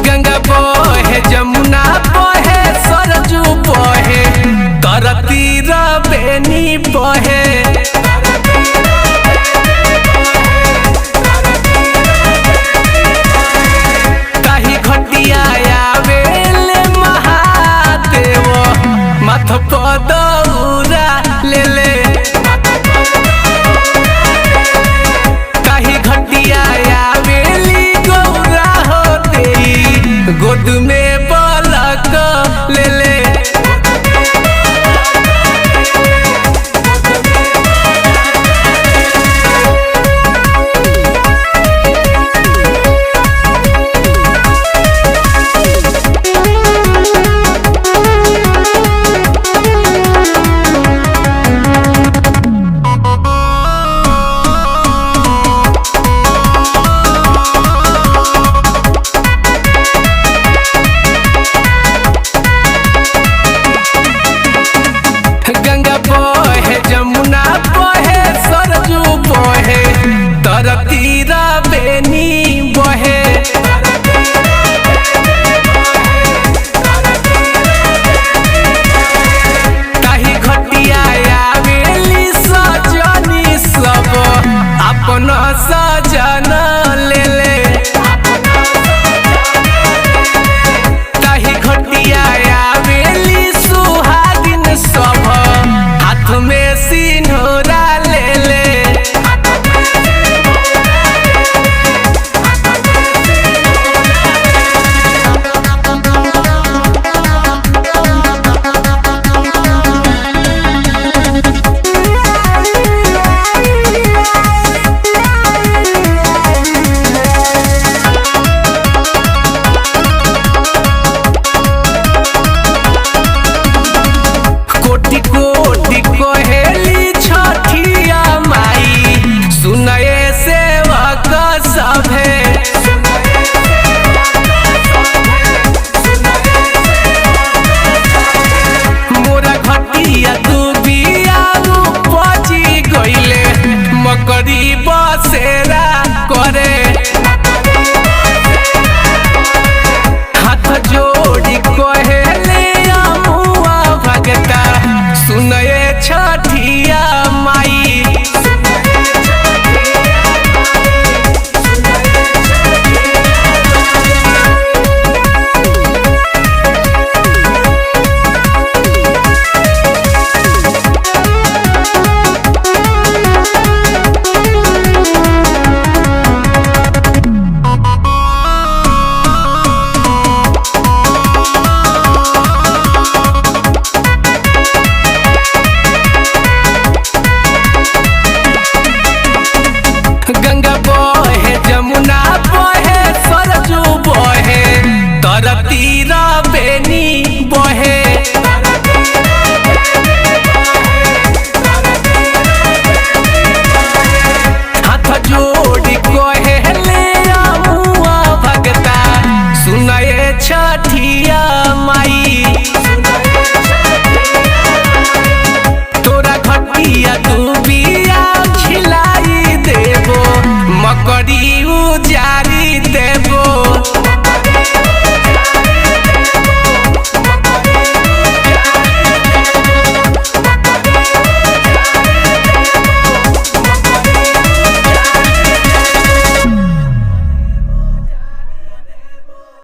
गंगा बहे जमुना बहे सरजू बहे तरती बेनी बहे। ताही घटिया आवेले महादेव माथ पदौरा ले ले। ताही घटिया आवेली गौरा हो तेरी गोद में पलक ले ले। गंगा बहे जमुना बहे सरजू बहे तरती बेनी बहे। ताही घटिया आवेली सजनी सब अपन सजन ले ले। ताही घटिया आवेली सुहागिन सब हाथ में सिन्होरा ले ले। कोटि कोटि कोहेली छठिया माई सुनए सेवक सभे। मोरा घटिया दुबिया उपजी गइले मकड़ी बसेरा करे। हाथ जोड़ी कहेले अमुआ भगता सुनए छठिया माई। गंगा बहे जमुना बहे सरजू बहे तरती बेनी बहे। हाथ जोड़ी कहेले अमुआ भगता सुनए छठिया माई। तोरा घटिया दुबिया छिलाई देबो मकड़ी उजारी।